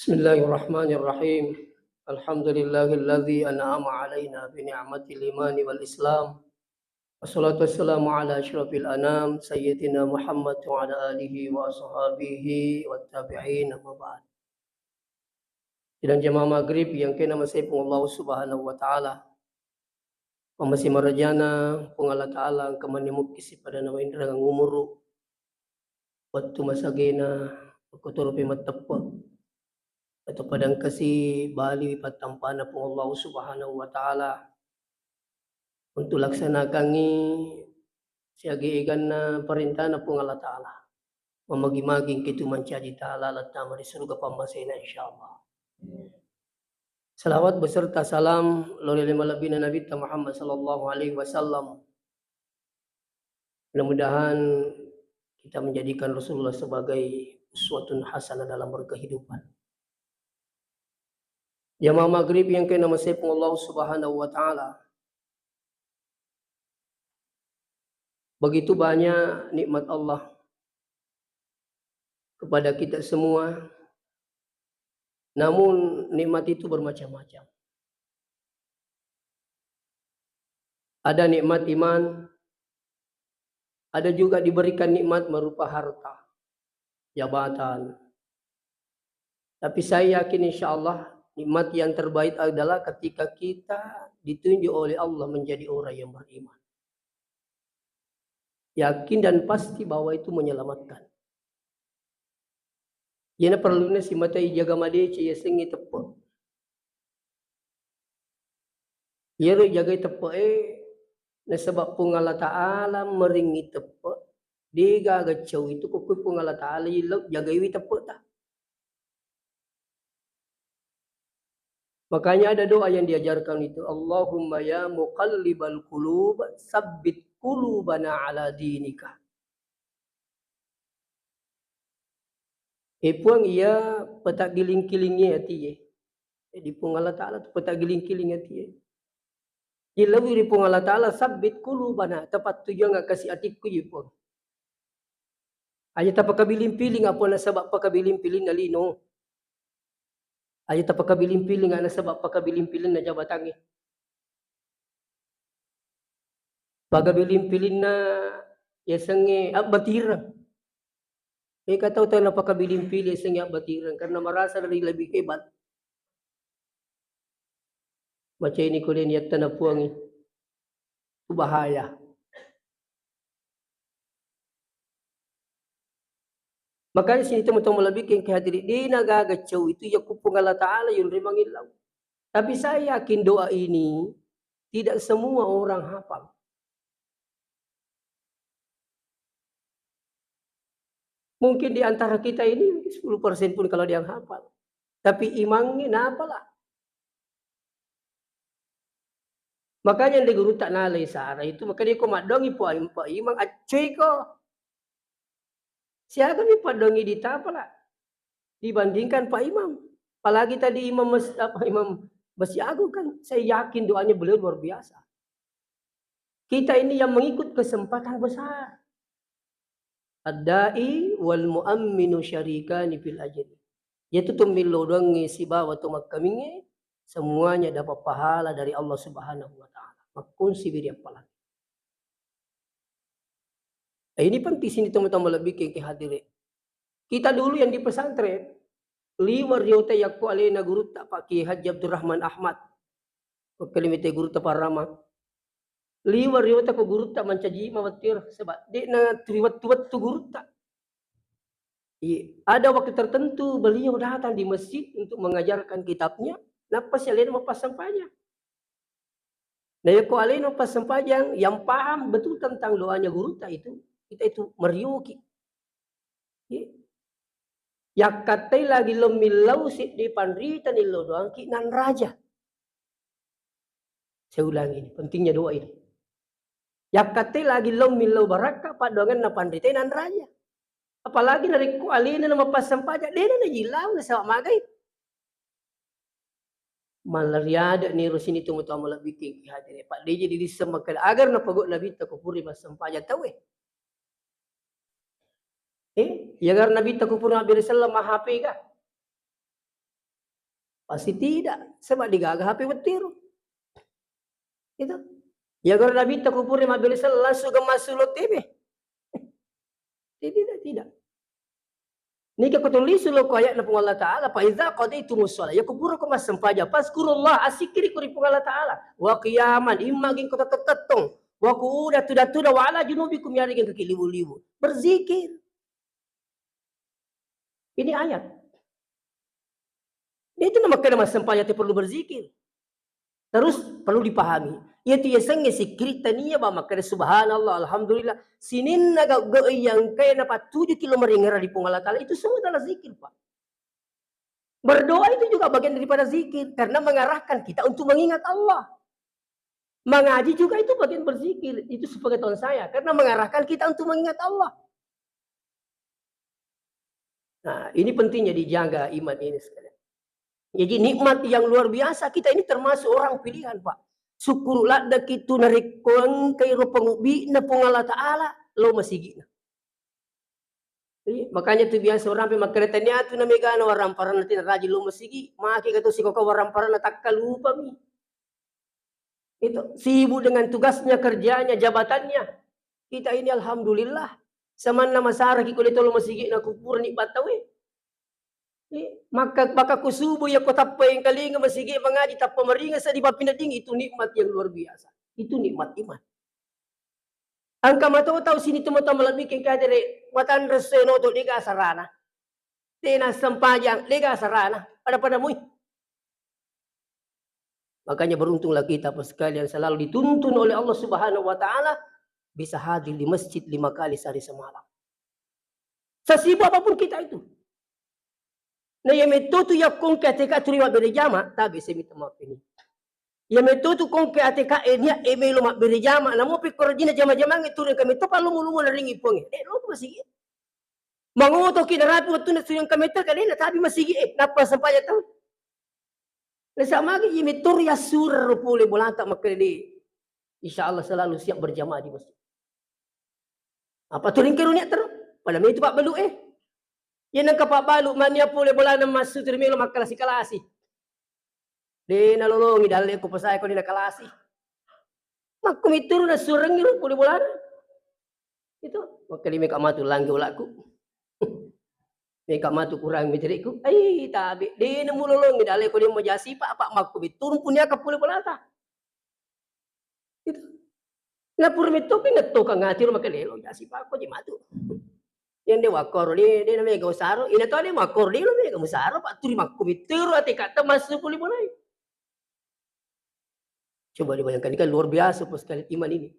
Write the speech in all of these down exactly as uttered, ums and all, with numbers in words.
Bismillahirrahmanirrahim. Alhamdulillahilladzi an'ama alaina bi ni'matil imani wal islam. Wassalatu wassalamu ala asyrafil anam, Sayyidina Muhammad wa ala alihi wa ashabihi wa tabi'in, amma ba'd. Sidang jamaah maghrib yang kena masai Puang Allah Subhanahu wa Ta'ala. Mamasi marajana Puang Allah Ta'ala, engka mani mukkisi pada nama indra ngumuru. Wettu masagena, makkotoropi matteppe. Atau pada engkasi baliwi pattampana Puang Allah Subhanahu wa Ta'ala. Untuk laksanakangngi siaga eganna parentana Puang Allah Ta'ala. Mamagi-magi engka itu mancaji ta'ala lattama di surga pammasena, insyaallah. Salawat beserta salam lo ri malebbina Nabitta Muhammad sallallahu alaihi wasallam. Mudah-mudahan kita menjadikan Rasulullah sebagai uswatun hasanah dalam berkehidupan. Jamaah maghrib yang kena masai Puang Allah Subhanahu wa Ta'ala. Begitu banyak nikmat Allah kepada kita semua. Namun nikmat itu bermacam-macam. Ada nikmat iman, ada juga diberikan nikmat berupa harta, jabatan. Tapi saya yakin, insya Allah, nikmat yang terbaik adalah ketika kita ditunjuk oleh Allah menjadi orang yang beriman. Yakin dan pasti bahwa itu menyelamatkan. Iyana perluna simata ijaga madeceng yasengnge teppe. Iyaro ijagai teppe'e, nasaba Puang Allah Ta'ala meringngi teppe, degaga cau itu ko kui Puang Allah Ta'ala illau jagaiwi teppeta. Makanya ada doa yang diajarkan itu, "Allahumma ya muqallibal qulub, sabbit qulubana ala dinika." Eh, Puang, iya petaggiling-kilingi atie. Jadi Puang Allah Ta'ala tu petaggiling-kiling atie. Jilawiri Puang Allah Ta'ala, sabbit qulubana, tepat tujuan kasi atikku ji, Puang. Aja tapakabiling-piling apa nasaba pakabiling-piling na lino. Aja tapakabiling-piling nasaba pakabiling-piling na jabatangnge. Pakabiling-piling na yasengnge abbatireng. Eh, katau tau napakabiling-piling yasengnge abbatireng karena merasa dari lebih hebat. Macaini ko de niatta na Puangnge. Itu bahaya. Makanya sini teman-teman lebih ke hadiri, de nagaga cau itu ya ku Puang Allah Ta'ala yang rimangillau. Tapi saya yakin doa ini tidak semua orang hafal. Mungkin di antara kita ini mungkin sepuluh persen pun kalau ada yang hafal. Tapi imangnge napala. Makanya di guru tak nalai sara itu, makanya ko maddongi Pak Im-, Pak Imam, accuiko. Siagami paddongi ditapala dibandingkan Pak Imam. Apalagi tadi Imam Mas-, apa, Imam Basiago kan, saya yakin doanya beliau luar biasa. Kita ini yang mengikut kesempatan besar. Ad-da'i wal mu'amminu syarikani fil ajri. Yaitu tu millau doangnge sibawa tu makkamingnge, semuanya dapat pahala dari Allah Subhanahu wa Ta'ala. Makkunsi biri apalagi. Eh, ini penting sini teman-teman lebih ke, ke hadire. Kita dulu yang di pesantren, liwa riota yakko alena gurutta Pak Kiai Haji Abdurrahman Ahmad. Wakkalimite gurutta Parama. Liwa riota ko gurutta mancaji mawattir, sebab de na turi wettu-wettu gurutta. Iya, ada waktu tertentu beliau datang di masjid untuk mengajarkan kitabnya, nappa si alena mappassempajang. Nah, yakko alena passempajang, yang paham betul tentang doanya gurutta itu, kita itu marioki. Iya. Yakkattai lagi lo millau seddi panrita nillo doangki nanraja. Saya ulangi ini, pentingnya doa ini. Yakkattai lagi lo millau barakka paddoangenna panritai nanraja. Apalagi narekko alena na mappassempajang, dena najillau nasaba magai. Mala riade'ni ro sini tomatoa malebbi ki hadire. Paddeje dirisseng makkeda, agar napogau Nabitta ko pura massempajang tauwe. Eh, ya agar Nabitta ko pura mabbere selleng ma H P ga. Pasti tidak. Sebab digaga H P wettiru. Itu. Ya, kalau Nabi tak kupur mabbere sella langsung ke masuk lo T V. Tidak, tidak. Niki ko tulis lo ko ayatna Puang Allah Ta'ala, "Fa idza qadaitumus shalah." Ya kupura ko massempajang, fazkurullah, assikkiri ko ri Puang Allah Ta'ala. Wa qiyaman, imma geng ko tettong-tettong. Wa qu'udan, tudang-tudang, wa ala junubikum, yarega geng kaki libu-libu. Berzikir. Ini ayat. Dia itu nama kena massempajang itu perlu berzikir. Terus perlu dipahami. Iya tu yasengnge sikkiri tania ba makkeda subhanallah, alhamdulillah. Sininna gau-gau yang kaya napattuju ki lo maringara di Puang Allah Ta'ala, itu semua adalah zikir, Pak. Berdoa itu juga bagian daripada zikir karena mengarahkan kita untuk mengingat Allah. Mengaji juga itu bagian berzikir, itu sepengetahuan saya karena mengarahkan kita untuk mengingat Allah. Nah, ini pentingnya dijaga iman ini sekalian. Jadi nikmat yang luar biasa, kita ini termasuk orang pilihan, Pak. Syukur ladde' itu narekko engkai ro pangubbi'na Puang Allah Ta'ala, lo masigi'na. Iya, makanya tu biasa orang pe makkeda tania tu namegana waramparanna tina rajin lo masigi, maki katu sikoka waramparanna takkalupami. Itu sibuk dengan tugasnya, kerjanya, jabatannya. Kita ini alhamdulillah. Samanna masara ki kole tolo masigi na kupur ni batawe. Eh, maka, maka ku subuh ya ko tappa yang kalinga masigi mangaji tappa maringa sa di papinading, itu nikmat yang luar biasa. Itu nikmat iman. Engka mato tau sini tu mata malebbi ke kadere matanre senoto dega sarana. Tena sempajang dega sarana. Pada-pada mui. Makanya beruntunglah kita, Bapak sekalian, selalu dituntun oleh Allah Subhanahu wa Ta'ala, bisa hadir di masjid lima kali sehari semalam. Sesibuk apapun kita itu. Nah, iya metto tu yakkongke ateka turi mabbere jama, tabe semi temapini. Iya metto tu kongke ateka e nia e melo mabbere jama, namo pekko rajina jama-jamange turun kami to pallumu-lumu naringi puange. Eh, lo masigi. Mangotoki narapi wettunna sujung kametto, kadena tabi masigi e, nappa sempajang tau. Nasa magi iya metto ri assureng ro pole bolata makkeda de. Insya Allah selalu siap berjamaah di masjid. Apa tu ringke runia terus? Pada metu pabbalu e. Iya nengka pabbalu mania pole bolana massu tu ri melo makkalasi-kalasi. De nalolongi dalle ko pasae ko de nakalasi. Makko mitturu nassurengngi ro pole bolana. Itu, makkedai meka matu langge ulakku. Meka matu kurang miteriku. Ai, tabe, de namulolongi dalle ko de majasipa, apa makko mitturu puniaka pole bolata. Itu. Na pura mettopi netto kang ati ro makkeda lo jasipa ko je matu. Yang de wakkoro de, de na mega usaro, ina to de makkoro de lo mega musaro, pa turi makko mitturu ati katta massu pole bolai. Coba dibayangkan, ini kan luar biasa, Pak, sekali iman ini.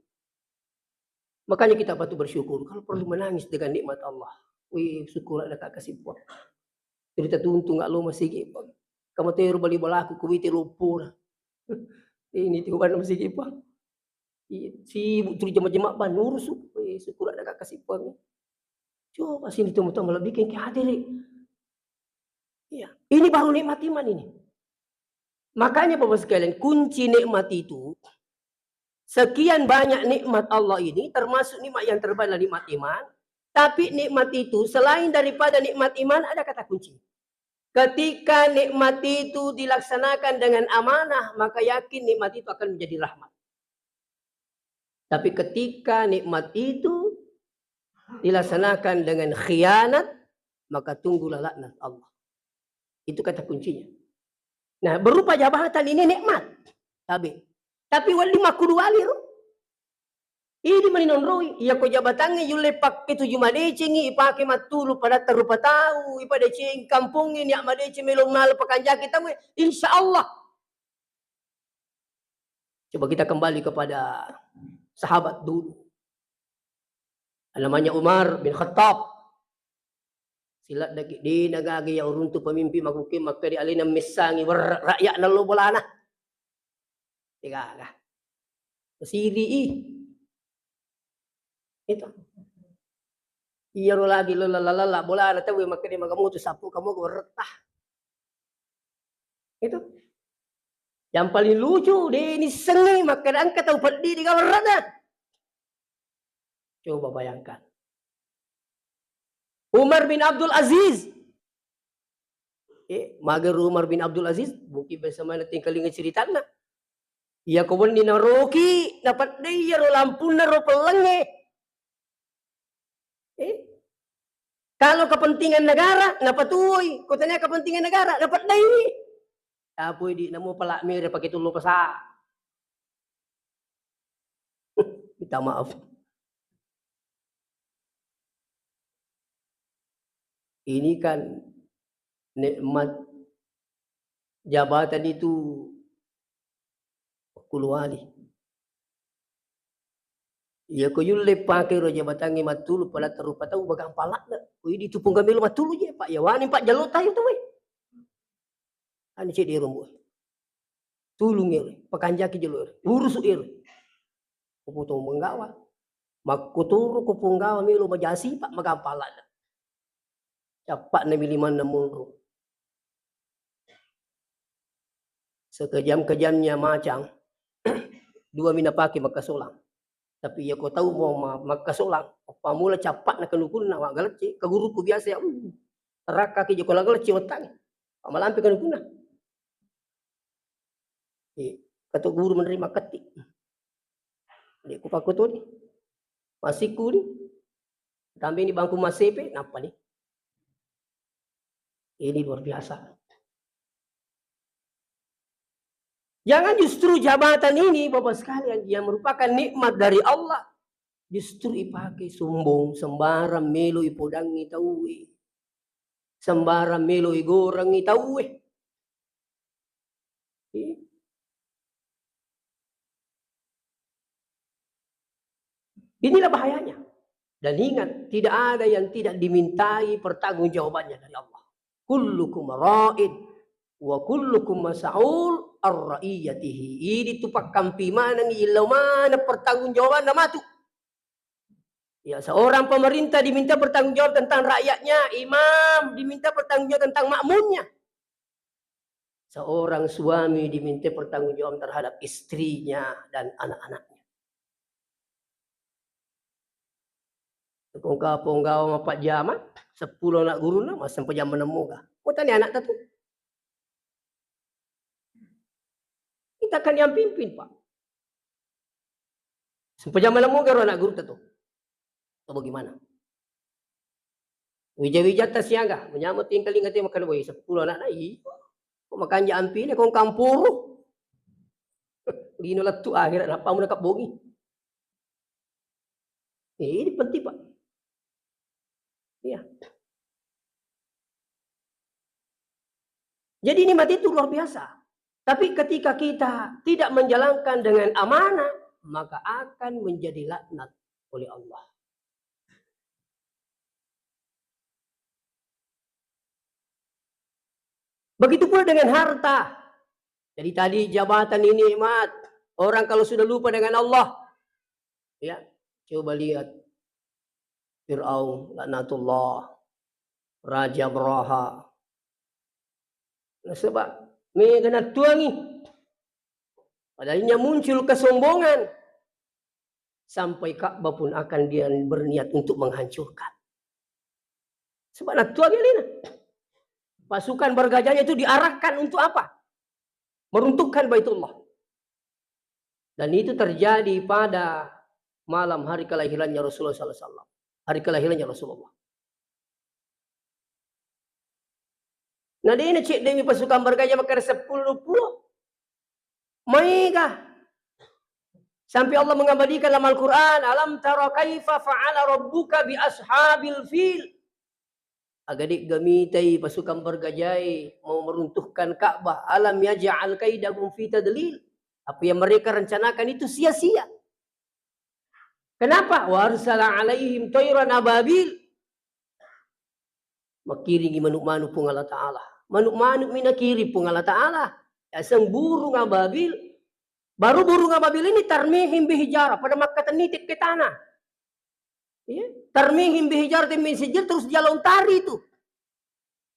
Makanya kita patut bersyukur. Kalau perlu menangis dengan nikmat Allah. Wih, syukur ada kak kasih Puang. Cerita tuntung nggak lo masih gitu. Kamu teru bali balaku kuwiti lopona. Ini tiba masih gitu. Iya, sibuk terus jema-jema ban nurusu. Wih, syukur ada kak kasih Puang. Coba sini temu-temu lebih kayak hadiri. Iya, ini baru nikmat iman ini. Makanya Bapak sekalian, kunci nikmat itu, sekian banyak nikmat Allah ini, termasuk nikmat yang terbaik adalah nikmat iman, tapi nikmat itu, selain daripada nikmat iman, ada kata kunci. Ketika nikmat itu dilaksanakan dengan amanah, maka yakin nikmat itu akan menjadi rahmat. Tapi ketika nikmat itu dilaksanakan dengan khianat, maka tunggulah laknat Allah. Itu kata kuncinya. Nah, berupa jabatan ini nikmat. Tabe. Tapi wedding makkudu wali ro. Idi mani nonroi, iya ko jabatangnge yulle pakke tuju madecengi, ipake mattulu padatta rupa tau, ipadeceng kampongnge, nia madeceng melo mala pakanjaki tauwe, insya Allah. Coba kita kembali kepada sahabat dulu. Namanya Umar bin Khattab. Siladdaki, de nagaga iya uruntu pemimpin makuke makkeda alena messangi wer-, rakyat nallo bolana. De gaga. Siri i. Itu. Iyaro lagi lo lalla-lalla bolana tauwe makkeda magamutu sappu kamu werretta. Itu. Yang paling lucu, de nissengngi makkeda engka tau peddi de gawerrana. Coba bayangkan. Umar bin Abdul Aziz. Eh, magai ro Umar bin Abdul Aziz, mungkin biasa mana tingkalinga ceritanna. Iya ko wenni naroki, napeddai iyaro lampunna ro pellengnge. Eh? Kalau kepentingan negara, napatuoi. Ko tania kepentingan negara, napeddai. Tapoi di namo pala mere pake tullu pesa. Minta maaf. Ini kan nikmat jabatan itu makkulo wali. Iya ko yulle pake ro jabatangnge mattulu pala rupa tau bagang palakna. Ko idi tu pungga melo mattulu je, Pak. Ya wani, Pak, jalo tayo tu, weh. Ani cedde ero, Mbok. Tulung ero, pakanjaki jolo ero. Urusu ero. Ko potong penggawa. Makkotoro ko penggawa melo majasi, Pak, magang palakna. Cappa'na mi limanna monro. Sekejam-kejamnya macang, dua mi napake makkasolang. Tapi iya ko tau mau ma-, makkasolang, pammula cappa'na kanukunna, wa galecce, ka guruku biasa ya, uh, terakkaki joko la galecce wettangnge. Malampe kanukunna. Eh, kato guru menerima ketik. Dek ku pakutuni. Masikku ni. Tambe ni bangku masepe, nappa ni. Ini luar biasa. Jangan justru jabatan ini, Bapak sekalian, yang merupakan nikmat dari Allah, justru ipake sombong, sembarang melo ipodangi tauwe. Sembarang melo igorangi tauwe. Iya. Inilah bahayanya. Dan ingat, tidak ada yang tidak dimintai pertanggungjawabannya dari Allah. Kullukum ra'in wa kullukum mas'ul ar ra'iyatihi. Idi tu pakkampi maneng, illau maneng pertanggungjawabanna matu. Ya, seorang pemerintah diminta bertanggung jawab tentang rakyatnya, imam diminta bertanggung jawab tentang makmumnya. Seorang suami diminta bertanggung jawab terhadap istrinya dan anak-anaknya. Ko engka ponggawa mapajjama, seppulo anak gurunna, massempajang maneng moga. Ko tani anakta tu. Kita kan yang pimpin, Pak. Sempajang maneng moga ro anak gurutta tu. Atau bagaimana? Wija-wijatta siaga, menyamut tingkalinga te makkeda, "Woi, seppulo anakna, iyo. Ko makanja ampine, ko engka ampuru." Lino lettu akhirat, nappa muna kabbongi. Eh, ini penting, Pak. Iya. Jadi nikmat itu luar biasa. Tapi ketika kita tidak menjalankan dengan amanah, maka akan menjadi laknat oleh Allah. Begitu pula dengan harta. Jadi tadi jabatan ini nikmat. Orang kalau sudah lupa dengan Allah, ya, coba lihat Fir'aun, laknatullah, Raja Abraha. Nasaba mega nattuangi. Padahal muncul kesombongan. Sampai Ka'bah pun akan dia berniat untuk menghancurkan. Sebab nattuangi alena. Pasukan bergajahnya itu diarahkan untuk apa? Meruntuhkan Baitullah. Dan itu terjadi pada malam hari kelahirannya Rasulullah sallallahu alaihi wasallam. Hari kelahirannya Rasulullah. Nah, de' nacedde'mi pasukan bergajah makkeda seppulo duappulo. Maega. Sampai Allah mengabadikan dalam Al-Quran, "Alam tara kaifa fa'ala rabbuka bi ashabil fil." Aga de'ga mitai pasukan bergajai mau meruntuhkan Ka'bah? Alam yaj'al kaidahum fi tadlil. Apa yang mereka rencanakan itu sia-sia. Kenapa? Wa arsala alaihim tairan ababil. Makkiringi manu'-manu' Puang Allah Ta'ala. Manu'-manu' mi nakiring Puang Allah Ta'ala. Yaseng burung ababil. Baru burung ababil ini tarmihim bihijarah, pada makkatenni tekke tanah. Iya, tarmihim bihijarah min sijil, terus dia lontari itu.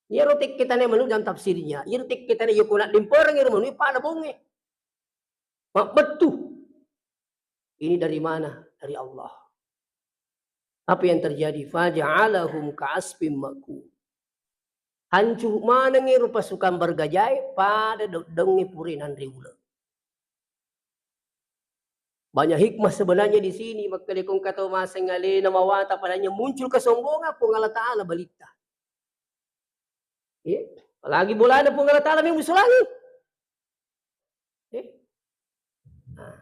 Iyaro tekke tanah manu' dalam tafsirnya. Iyaro tekke tanah, iya ko naddempereng iyaro manu' pada bonge. Mabbettu. Ini dari mana? Dari Allah. Apa yang terjadi? Faja'alahum ka'asfim ma'kul. Hancu manengngi ro pasukang bergajae pada dodongnge pura nanre uleng. Banyak hikmah sebenarnya di sini, makkeda ko engka tau maseng alena mawatang, padanya muncul kesombongan, Puang Allah Ta'ala balitta. Eh, apalagi bolana Puang Allah Ta'ala memang musulangi. Eh. Nah.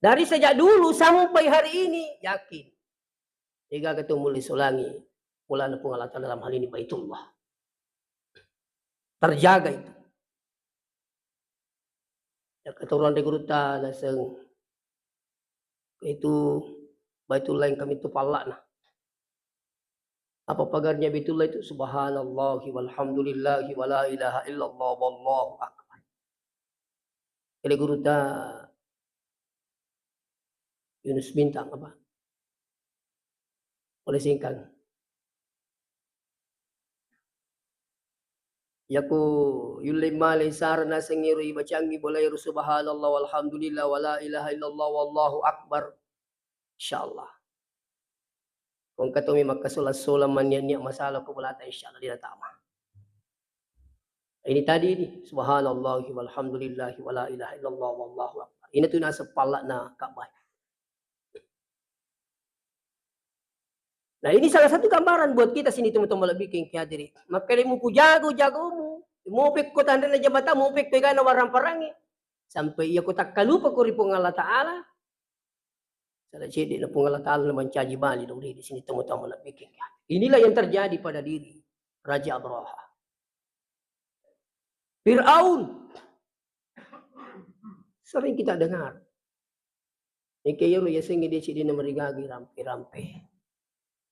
Dari sejak dulu sampai hari ini, yakin. Degaga tu mulle solangi bolana Puang Allah Ta'ala, dalam hal ini Baitullah. Terjaga itu. Ya, keturunan dari gurutta naseng itu Baitullah yang kami tu pallakna. Apa pagarnya Baitullah itu? Subhanallahi walhamdulillahi wa la ilaha illallah wallahu akbar. Ele gurutta Yunus Bintang apa? Oleh Singkang. Yako yulle male sara naseng ero ibacangi bolae ro subhanallah walhamdulillah wa la ilaha illallah wallahu akbar. Insyaallah. Ko engka tommi makkasola-sola mannia-nia masalah ko bolata, insyaallah de natama. Ini tadi ini, subhanallahi walhamdulillahi wa la ilaha illallah wallahu akbar. Ini tu naseng pallakna Ka'bah. Nah, ini salah satu gambaran buat kita sini, teman-teman lebih keng hadiri. Makkeda muku jago-jagomu, mau pekko tanrena jabatan, mau pekko egana warang-parangi. Sampai iya ko takkalupa ko ri Puang Allah Ta'ala, Sada cedde na Puang Allah Ta'ala na mancaji bali dong di sini temu-temu na bikin. Inilah yang terjadi pada diri Raja Abraha. Firaun. Sering kita dengar. Engka iyaro yasengnge dia cedde na marigagi rampe-rampe.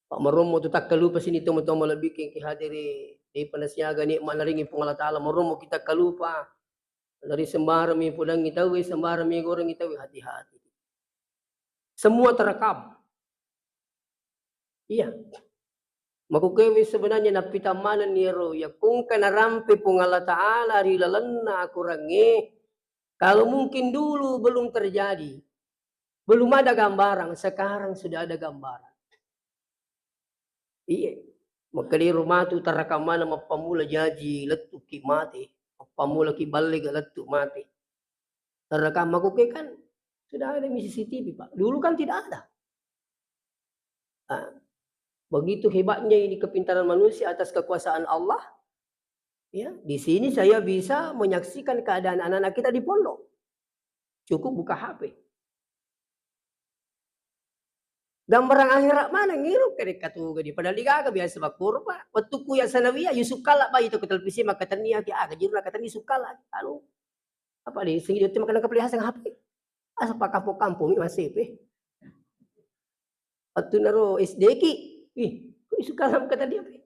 Pak marommo tu takkalupa sini temu-temu lebih ke hadiri di panasiaga nikmat naringi Puang Allah Ta'ala, marommo kita kalupa. Dari sembarang mi pudangi tauwe, sembarang mi gorengi tauwe, hati-hati. Semua terekam. Iya. Makukewe sebenarnya nappitang manenni ero, yakko engka narampe Puang Allah Ta'ala ri lalenna akorangnge, kalau mungkin dulu belum terjadi, belum ada gambaran, sekarang sudah ada gambaran. Iya. Makkeda ero matu tarakang maneng mappammula jaji lettuki mate, mappammulaki ballega lettu mate. Tarakang makuke kan sudah ada mi C C T V, Pak. Dulu kan tidak ada. Ah, begitu hebatnya ini kepintaran manusia atas kekuasaan Allah. Ya, di sini saya bisa menyaksikan keadaan anak-anak kita di pondok. Cukup buka H P. Gambarang akhirat maneng iro, kede katuga di padahal digaga biasa bakkoro, Pak. Wettukku ya sanawiyah, Yusuf Kalla, Pak, itu ke televisi maka tania ki aga jiru naka tania Yusuf Kalla. Anu, apa di segi dote makan kapli hasang H P. Asa pakampong-kampong mi masih pe. Attu naro S D ki. Ih, kok Yusuf Kalla maka tania pe.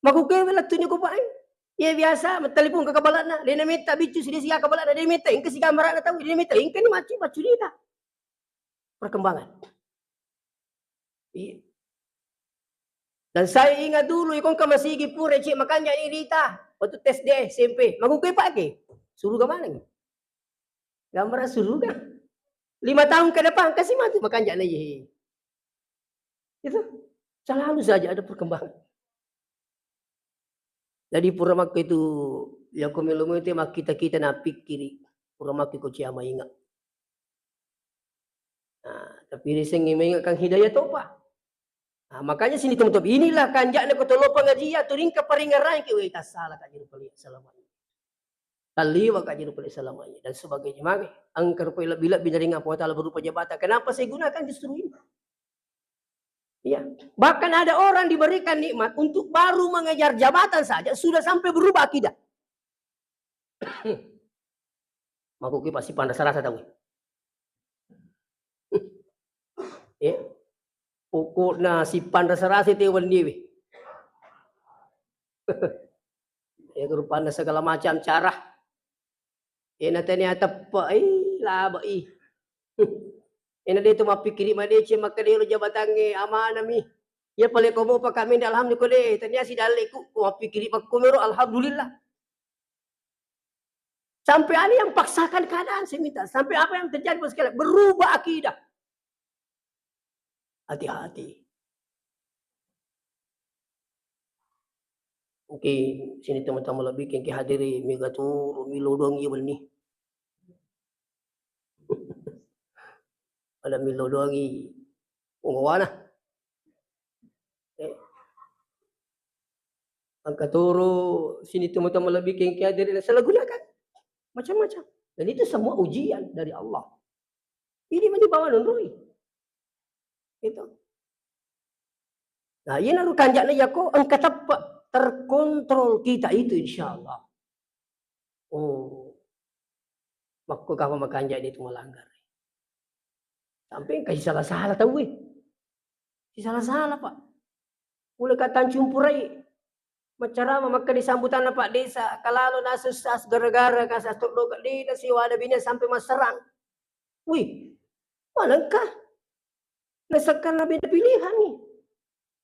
Makukewe lettunya ko, Pak, eh? Iya biasa, mattelepon ke kabalana, de nametta biccu, sudah siga kabalana, de nametta, engka siga marana tau, de nametta, engka ni maccu, maccu dita. Perkembangan. Iya. Dan saya ingat dulu, ikon ka masigi pura, cek makanja ni dita. Waktu tes de S M P, makukewe pake. Suruga mana ni? Gambaran suruga. Lima tahun ke depan, kasih mati makanja na ye. Itu selalu saja ada perkembangan. Jadi pura makko itu, ya ko melo-melo te makkita-kita napikkiri, pura makko ko cia mainga. Nah, tapi risengngi mainga kan hidayah topa. Nah, makanya sini teman-teman, inilah kanjakna ko tolo pengajian, tu ringka paringerang ke, weh, tasala ka jiru pale selama ini. Talliwa ka jiru pale selama ini dan sebagainya. Mage, engka rupai lebbi-lebbi naringa Puang Ta'ala berupa jabatan. Kenapa saya gunakan justru ini? Iya. Bahkan ada orang diberikan nikmat untuk baru mengejar jabatan saja sudah sampai berubah akidah. Makuki pasti panrasa-rasa tau. Eh, pokokna sipanrasa-rasa te wenni we. Ya rupanna segala macam cara. Ena tania teppe, ih, laba, ih. Ena de tu mappikiri madeceng makkeda ero jabatangnge amanah mi. Ya pale ko mopa kami, alhamdulillah ko de, tania sidalleku ko mappikiri pakkomero, alhamdulillah. Sampai ada yang paksakan keadaan, saya minta. Sampai apa yang terjadi, Bos sekalian, berubah akidah. Hati-hati. Mungkin sini teman-teman lebih kengki hadiri mega turu milodongi benni. Ada milodongi ungawana. Eh. Angka turu sini teman-teman lebih kengki hadiri dan salah gunakan. Macam-macam. Dan itu semua ujian dari Allah. Ini mani bawa nunrui. Itu. Nah, iyana ru kanja'na yako engka teppe' terkontrol kita itu, insya Allah. Oh, makko kapa makanja' de' tu malanggar. Sampai engka sisala-sala tauwe. Sisala-sala, Pak. Pole ka tancumpurai. Maccarama makkeda sambutanna Pak Desa, kalalo nasussa gara-gara kasa toddoka de' nasiwada bine sampai masserang. Wih, manengka? Nasakkanna beda pilihan ni.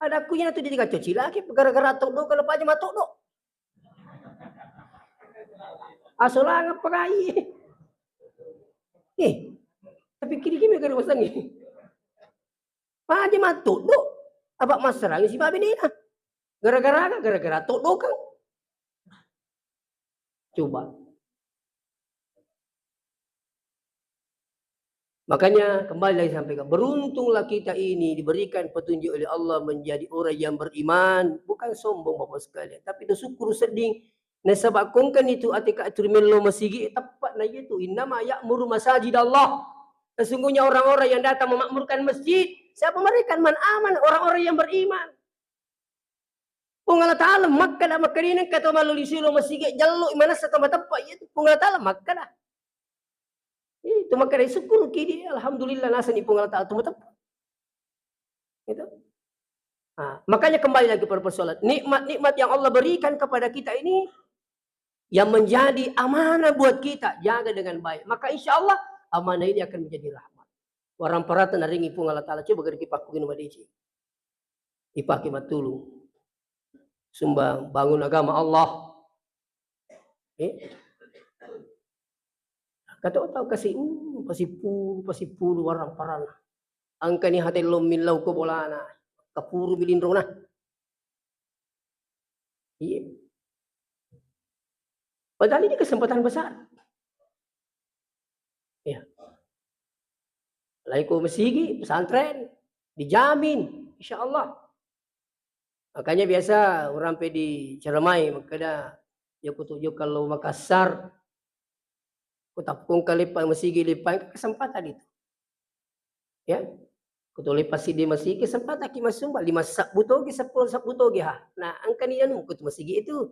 Adakku iyana tu dikacocilaki gara-gara toddoka napaja matoddo. Asolangeng pagai. Eh, tapi kiri-kiri gara-gara masengi. Paja matoddo, apa masserangi sibawa benena. Gara-gara aga? Gara-gara toddokang. Coba. Makanya kembali lagi sampaikan, beruntunglah kita ini diberikan petunjuk oleh Allah menjadi orang yang beriman, bukan sombong Bapak sekalian, tapi bersyukur sedding. Nasaba' kongkani tu atika turi mello masigi, teppa'na iyatu, innama ya'muru masajid Allah. Sesungguhnya orang-orang yang datang memakmurkan masjid, siapa mereka? Man aman, orang-orang yang beriman. Puang Allah Ta'ala makkada, makkedai engka to mallo lisilo masigi jallo manessa to mateppa iyatu. Puang Allah Ta'ala makkada. Itu makkada sukkuruki di, alhamdulillah nasani Puang Allah Ta'ala to mateppa. Gitu. Nah, makanya kembali lagi pada persoalan nikmat-nikmat yang Allah berikan kepada kita ini yang menjadi amanah buat kita, jaga dengan baik. Maka insya Allah amanah ini akan menjadi rahmat. Warang parata naringi Puang Allah Ta'ala, coba gari kipakkugini madeci. Ipake mattulung. Sumbang, bangun agama Allah. Eh? Kato tau kasi, uh, pasippulu, pasippulu warang parana. Angkani hate lommin lau ko bolana. Kapuru bilinrona. Iya. Padahal ini kesempatan besar. Ya. Lai ko masigi, pesantren, dijamin, insya Allah. Makanya biasa orang pe diceramai, makkeda, ya kutu jokka lo Makassar, kutappung kalepa masigi lepa, kesempatan itu. Ya. Kutu lepa siddi masigi, kesempatan ki masumba, lima sabbu togi, seppulo sabbu togi, ha. Nah, angkani anu, kutu masigi itu.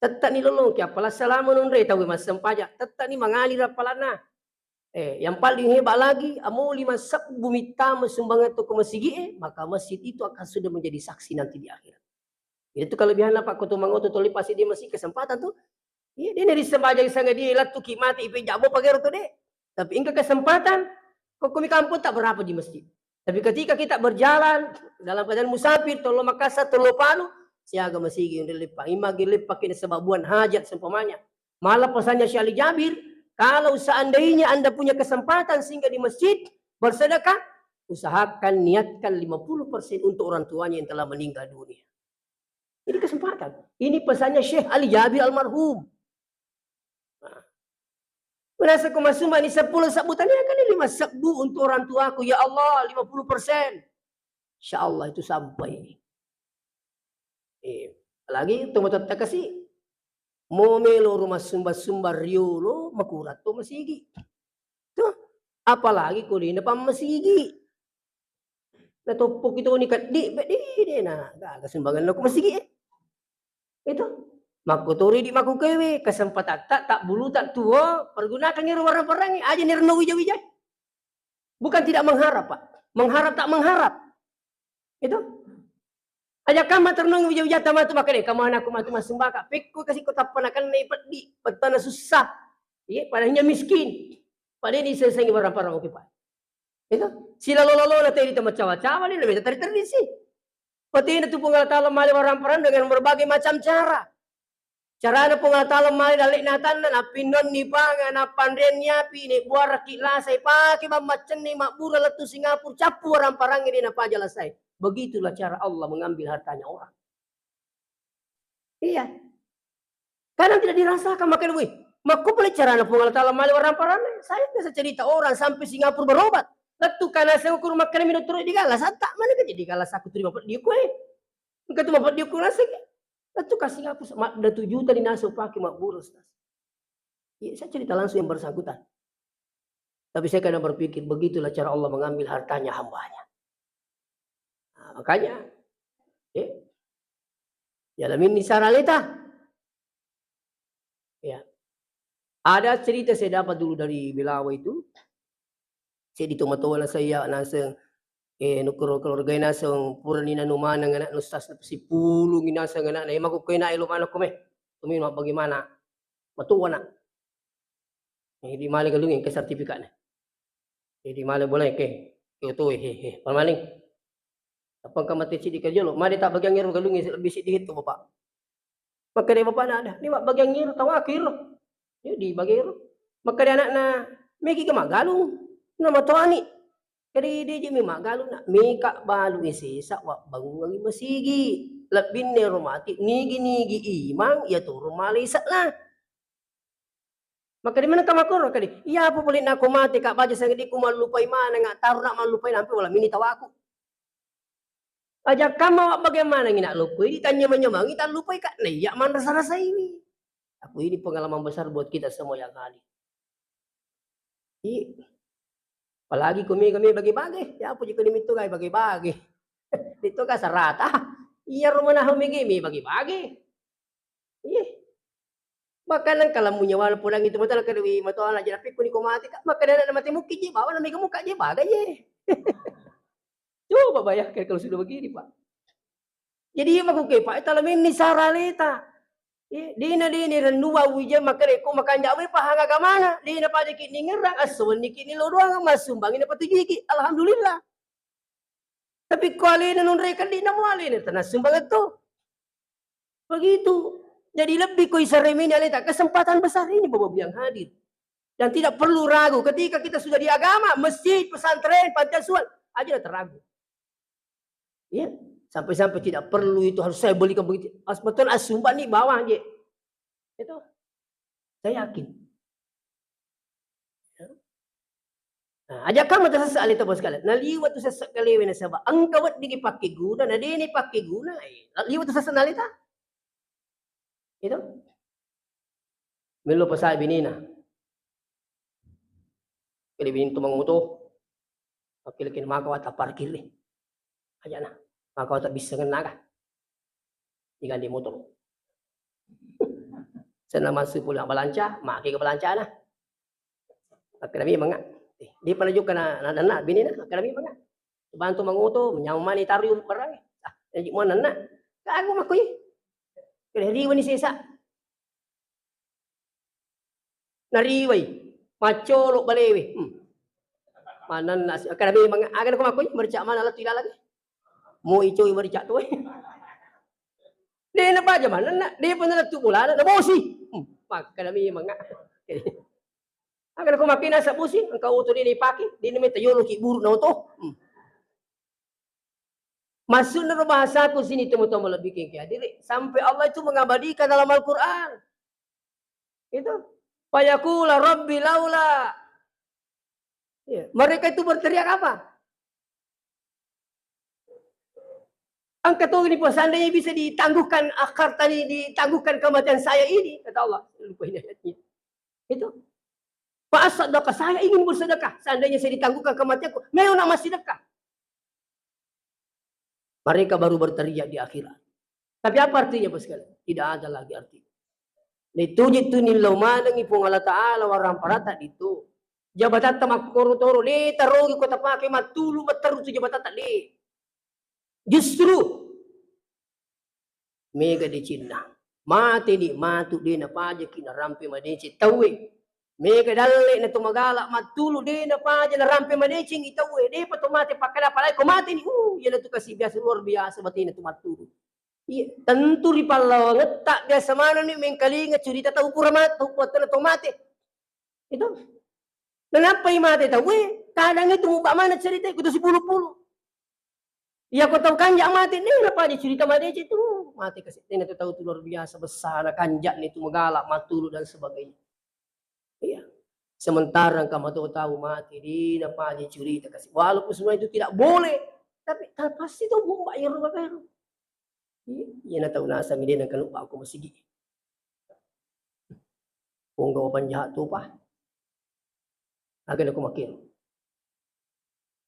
Tettani lolongki, apala salama nonre tau massempajang, tettani mangali rappalanna. Eh, yang paling hebat lagi, amo lima sabbu mittama sumbangan to ko masigi e, maka masjid itu akan sudah menjadi saksi nanti di akhirat. Itu kelebihanna, Pak, ko to mangoto toli pasi di masjid kesempatan tu. Iya, de' narisempajang sanga dia lattuki mati ipe jabo pagero to de'. Tapi engka kesempatan, ko komi kampung tak berapa di masjid. Tapi ketika kita berjalan dalam keadaan musafir, tollo Makassar, tollo Palu, siaga masigi nonre leppa. Imagi leppa kena sebab buan hajat seumpamanya. Malah pesannya Syekh Ali Jabir, kalau seandainya Anda punya kesempatan singgah di masjid, bersedekah, usahakan niatkan lima puluh persen untuk orang tuanya yang telah meninggal dunia. Ini kesempatan. Ini pesannya Syekh Ali Jabir almarhum. Nah. Merasa ku masumba ni seppulo sabbu tania kan lima sabbu untuk orang tuaku. Ya Allah, lima puluh persen. Insya Allah itu sampai. Eh, apalagi to matotta kasi, mo melo rumah sumba-sumba riolo, makurang to masigi. Tuh, apalagi ko dena pammasigi. Natoppoki toni keddi, beddi dena gaga sumbangan lo ko masigi e. Itu. Makkotori di makkukewe, kesempatan tak, tak bulu tak tuo, pergunakan iro warang-warangi, aja ni reno wija-wija. Bukan tidak mengharap, Pak. Mengharap tak mengharap. Itu. Aja kama ternung wija-wija tamatu makane, kamana aku matu masumbaka. Pekko kasi ko tappanakan na ipeddi, pettana susah. Iya, padahal miskin. Padahal ini sesengi warang-parang oke, Pak. Itu. Silalo-lalo na teri tama cawa-cawa ni, na meta teri-teri si. Patena tu Puang Allah Ta'ala male warang-parang dengan berbagai macam cara. Carana Puang Allah Ta'ala male dalle'na atanna, nappinnonni panga, nappanreanni api, nebbuaraki lasai, pake bang maccenni mabbura lettu Singapura, cappu warang-parangnge de napaja lasai. Begitulah cara Allah mengambil hartanya orang. Iya. Kadang tidak dirasakan, makanya, wih, makko pole carana Puang Allah Taala male waramparanna. Saya biasa cerita orang sampai Singapura berobat. Lettu kana saya ukur makkana minum terus di gala, santak mana kan jadi gala saku terima peddi kue. Engka tu mapeddi kue rasa ke. Lettu ka Singapura, ma-, ada tujuh juta dinaseng pakai mabbura, Ustaz. Iya, saya cerita langsung yang bersangkutan. Tapi saya kadang berpikir, begitulah cara Allah mengambil hartanya hambanya. Nah, makanya, eh, ya, lamin ni saraleta. Ya. Ada cerita saya dapat dulu dari Belawa itu. Seddi tomatoa naseng iya, naseng, eh, nukkuro keluarga naseng, purani nanu maneng anak nustas sipulung naseng anak, eh, mako kena elo maneng kome. Tumi bagaimana? Matoa nak. Jadi male galungnge engka sertifikatna. Jadi male bola ke, ke oto, he, he, pamaling. Apa engka mate siddi ka jolo, made tabbagiang ero galungnge lebbi siddi hetto, Bapak. Makkeda bapakna, "Ada, ni mabbagiang ero tawaku ero." Yo dibagi ero. Makkeda anakna, "Meki ga maggalung?" Na matoani. Jadi deje mi maggalung na, meka balu sesa wabbangungi masigi. Lebbinna ero mati, nigi-nigi imang, iya toro male ise'na. Makkeda maneng ka makkoro, kadi, "Iyapa pole nako mate ka baja sangadikku mallupai maneng, taro na mallupai nampe wala mini tawaku." Aja kamma wabbagiang manengi nak lupui, ditanyamang-nyamangi tallupai ka, na iya manrasa-rasaiwi. Aku ini pengalaman besar buat kita semua yang hadir. Iya. Apalagi ko mega-mega bage-bage, ya apa jika dimittu gai bage-bage. Ditto ka serata. Iya rumah nahu mega-mega bage-bage. Iya. Makanya kalau punya wala pulang itu mata kali wi mata anak jadi pikun ko mati ka. Makanya anak mati mukki je bawa na mega muka je bagai je. Coba bayangkan kalau sudah begini, Pak. Jadi iya makuke, Pak, tala menni saraleta. Iya, dina dini rennuwa wija makkeda ko makanja we pahang agamana, dina pada ki ningerang, asso wenni ki ni lodoang, masumbangi na patujuiki. Alhamdulillah. Tapi ko alena nonreka dina mo alena tena sumbang to. Begitu. Jadi lebih ko isaremini aleta, kesempatan besar ini Bapak Ibu yang hadir. Dan tidak perlu ragu, ketika kita sudah di agama, masjid, pesantren, panti asuhan, aja tidak ragu. Ya, sampai-sampai tidak perlu itu harus saya belikan begitu. As-, betul asumba ni bawah je. Itu. Saya yakin. Ya. Nah, aja kamu tersesat aleta bos kalian. Nah, liwat tu sesat kalewe nasaba engka wedding dipakai guna, nah dini pakai guna, eh, liwat tu sesat aleta. Itu. Melo pasai binina. Kede bini tu mangoto. Pakkilekeng maka wata parkir deh. Aja na. Maka wata bisa ngenaga. Ikan di motor. Sana masuk pulang balanca, make ke balanca na. Akademi manga. Eh, di pada juga na, na, na, na, bini na, akademi manga. Bantu mangoto, nyawa mani taru barang. Ah, jadi mana na? Kagu makui. Kede riwa ni sesa. Nariwai, maccolo balewe. Hmm. Manenna si-, akkada memang aga nako makkoi, merica mana lettu ilaleng. Mo icoi merica tu. De na paja manenna, de pa nalettu bolana, na bosi. Hmm. Makkada memang. Aga nako makkoi nasa bosi, engka oto de na ipake, de na metta yolo ki buru na oto. Hmm. Maksudnya ro bahasaku sini teman-teman lebih ke hadiri, sampai Allah itu mengabadikan dalam Al-Quran. Itu. Fayaqula Rabbi laula. Ya, mereka itu berteriak apa? Engka tu ini, seandainya bisa ditangguhkan akhartani, ditangguhkan kematian saya ini, kata Allah. Lupa ini ayatnya. Itu. Fa asaddaqa, saya ingin bersedekah. Seandainya saya ditangguhkan kematianku, melo na massedekah. Mereka baru berteriak di akhirat. Tapi apa artinya, Bos sekalian? Tidak ada lagi artinya. Itu jitu nillau manengi Puang Allah Ta'ala warang parata itu. Jabatatta makkoro toro, de tarogi ko tapake mattulu matteru tu jabatatta, de. Justru mega decenna. Mateni matu de napajaki narampe madeceng tauwe. Mega dalle na to magala mattulu de napaja narampe madecengi tauwe. Depa to mate pakkada, apalagi ko mateni, uh, iyanatu kasi biasa luar biasa batena to mattulu. Iya, tentu ri pallawangetta biasa manenni mengkalinga curita tau pura mate, tau puattana to mate. Itu. Nanappai mate tauwe, kadang itu muba maneng cerita iko to sipulu-pulu. Iya ko tau kanja mate, de napaja curita madeceng tu. mate kasi'. Tena tu tau tu luar biasa besarna, kanja'ni tu magala, matulu dan sebagainya. Iya. Sementara engka mato tau mate, dena paja curita kasi'. Walaupun semua itu tidak boleh, tapi ta-, pasti tu bumba iyaro, iyaro. Iya, iyana tau naseng dena kaluppa ko masigi. Pongga wapan jahat tu pa. Aga nako makkiro.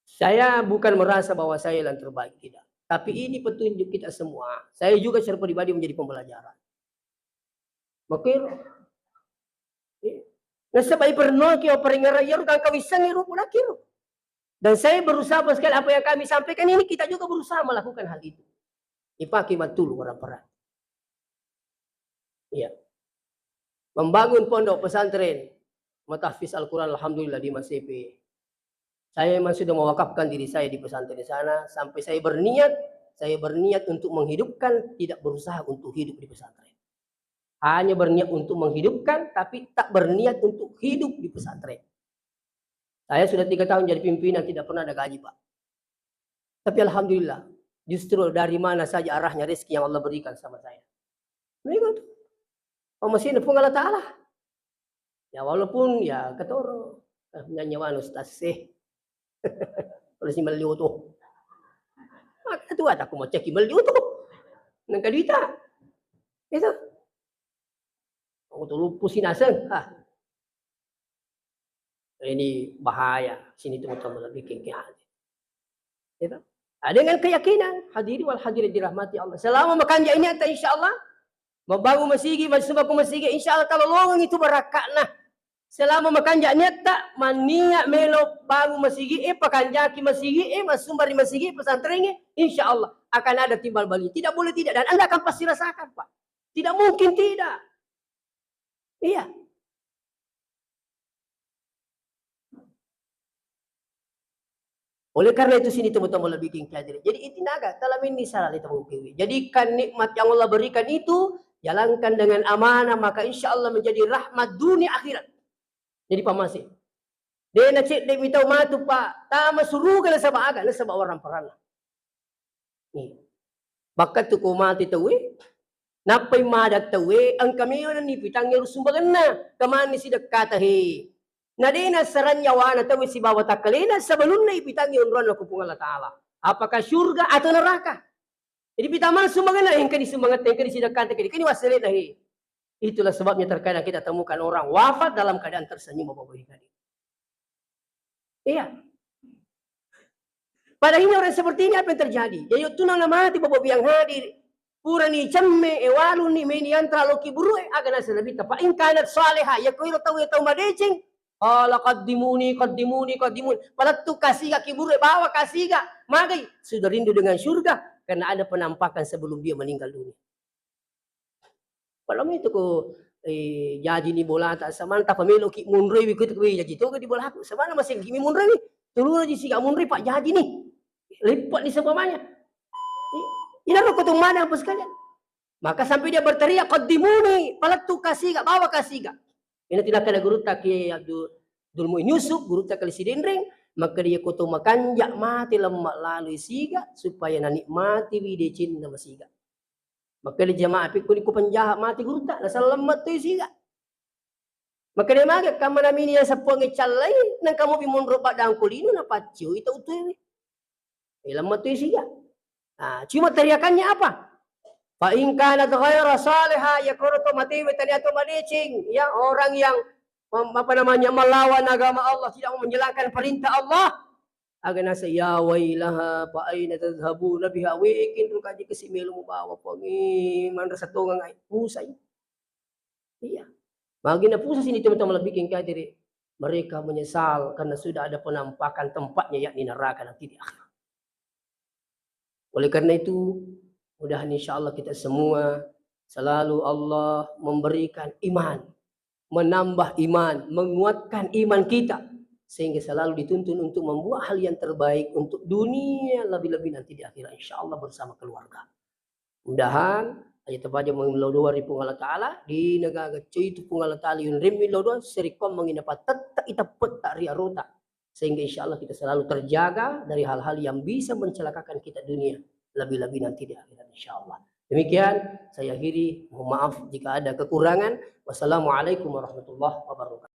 Saya bukan merasa bahwa saya yang terbaik, tidak. Tapi ini petunjuk kita semua. Saya juga secara pribadi menjadi pembelajaran. Makkiro. Iya. Nasaba iperno ki paringara iyaro gangka wissengngi rupa nakkiro. Dan saya berusaha sekali apa yang kami sampaikan ini, kita juga berusaha melakukan hal itu. Ipake mattulu orang perang. Iya. Membangun pondok pesantren, matahfiz Al-Quran, alhamdulillah, di Masepe. Saya memang sudah mewakafkan diri saya di pesantren di sana, sampai saya berniat, saya berniat untuk menghidupkan, tidak berusaha untuk hidup di pesantren. Hanya berniat untuk menghidupkan, tapi tak berniat untuk hidup di pesantren. Saya sudah tiga tahun jadi pimpinan, tidak pernah ada gaji, Pak. Tapi alhamdulillah, justru dari mana saja arahnya rezeki yang Allah berikan sama saya. Begitu. Pammasena Puang Allah Ta'ala. Ya, walaupun ya katoro, eh, nyanyi wanu stas sih. Kalau si melli oto. Maka tu ada aku mau cek melli oto. Nang kaduita. Itu. Aku tuh lupu sih naseng. Ah. Ini bahaya. Sini tuh mau tambah lebih kengke hati. Gitu. Ah, dengan keyakinan, hadirin wal hadirat dirahmati Allah. Selama makanja ini, insya Allah, membangun masigi, masuk ke masigi, insya Allah, kalau lowongan itu barakatna. Selama makanja niatta, maniat melo bangun masigi, eh, pakanjaki masigi, eh, masumbar di masigi, pesantren, eh, insya Allah akan ada timbal balik. Tidak boleh tidak, dan Anda akan pasti rasakan, Pak. Tidak mungkin tidak. Iya. Oleh karena itu, sini teman-teman lebih king hadirin. Jadi, itinaga, talaminni sala li tau kewe. Jadikan nikmat yang Allah berikan itu, jalankan dengan amanah, maka insya Allah menjadi rahmat dunia akhirat. Jadi, pamase. De na cedde mi tau matu, Pak, tama suruga nasaba aga, nasaba orang perana. Iya. Bakka tu ko mate tauwe, nappai mada tauwe, engka mewa nenni pitangnge ro sumbangenna, kemanni sidekkata he. Na de nassarang nyawana tauwe sibawa takkalena sebelumna ipitangnge onronna ku Puang Allah Ta'ala. Apakah syurga atau neraka? Jadi pitamana sumbangenna, engka ni sumbangatta, engka ni sidekkata, engka ni wasselena he. Itulah sebabnya terkadang kita temukan orang wafat dalam keadaan tersenyum, Bapak Ibu yang hadir. Iya. Pada akhirnya orang seperti ini apa yang terjadi? Jadi, waktu nana mati, Bapak Ibu yang hadir, purani cemme, e, waluni, meni antra loki burue, aga nasa Nabi ta, "Fa in kanat salihah," ya, ko iro tau, ya, tau madeceng, qala, "Qaddimuni, qaddimuni, qaddimuni." Palettu kasi ga ki burue, bawa kasi ga, magai, sudah rindu dengan surga, karena ada penampakan sebelum dia meninggal dunia. Pada mi tu ko, eh, jaji ni bolata, samanta pamelo ki munroi wi kutu, "Wih, jaji toga di bolaku." Samana masih ki munroi wi. Tulu ji siga munroi, Pak, jaji ni. Lipat ni seumpamanya. I-, ina ro ko tu mana apa sekalian. Maka sampai dia berteriak, "Qaddimuni, palettu kasi ga, bawa kasi ga." Ina tidak kena gurutta Kiai Abdul, Abdul Muin Yusuf, gurutta Kali Sidenreng, maka dia ko to makanja mati lemma lalu siga supaya nanikmati wi decenna masiga. Makkeda jamaah, "Pekkoni ko penjahat mati gurutta, nasallamma toi siga." Makkeda mage, "Kamma namini nasappuangnge callai, nengka mopi monro paddangko lino, napaccioi tau tuewe. Eh, lamma toi siga." Ah, cuma teriakannya apa? "Fa in kanat ghaira salihah," ya koro to matewe tania to madeceng, ya, orang yang mem-, apa namanya, melawan agama Allah, tidak mau menjalankan perintah Allah. Aga nasa, "Ya wailaha, fa aina tadhhabuna biha?" Wekin rukaji kasi melo mubawa, Puangnge, manrasa tongang ai, pusai. Iya. Magi napusa sini teman-teman lebih king kadiri. Mereka menyesal karena sudah ada penampakan tempatnya, yakni neraka nanti di akhirat. Oleh karena itu, mudahan insya Allah kita semua selalu Allah memberikan iman, menambah iman, menguatkan iman kita, sehingga selalu dituntun untuk membuat hal yang terbaik untuk dunia, lebih-lebih nanti di akhirat, insya Allah bersama keluarga. Mudahan aja tapaja mengillau doa ri Puang Allah Ta'ala, di negaga coitu Puang Allah Ta'ala yunrimmi illau doa, serikong mengina patetta ita petta ri arota. Sehingga insya Allah kita selalu terjaga dari hal-hal yang bisa mencelakakan kita dunia, lebih-lebih nanti di akhirat, insya Allah. Demikian saya akhiri, mohon maaf jika ada kekurangan. Wassalamualaikum warahmatullahi wabarakatuh.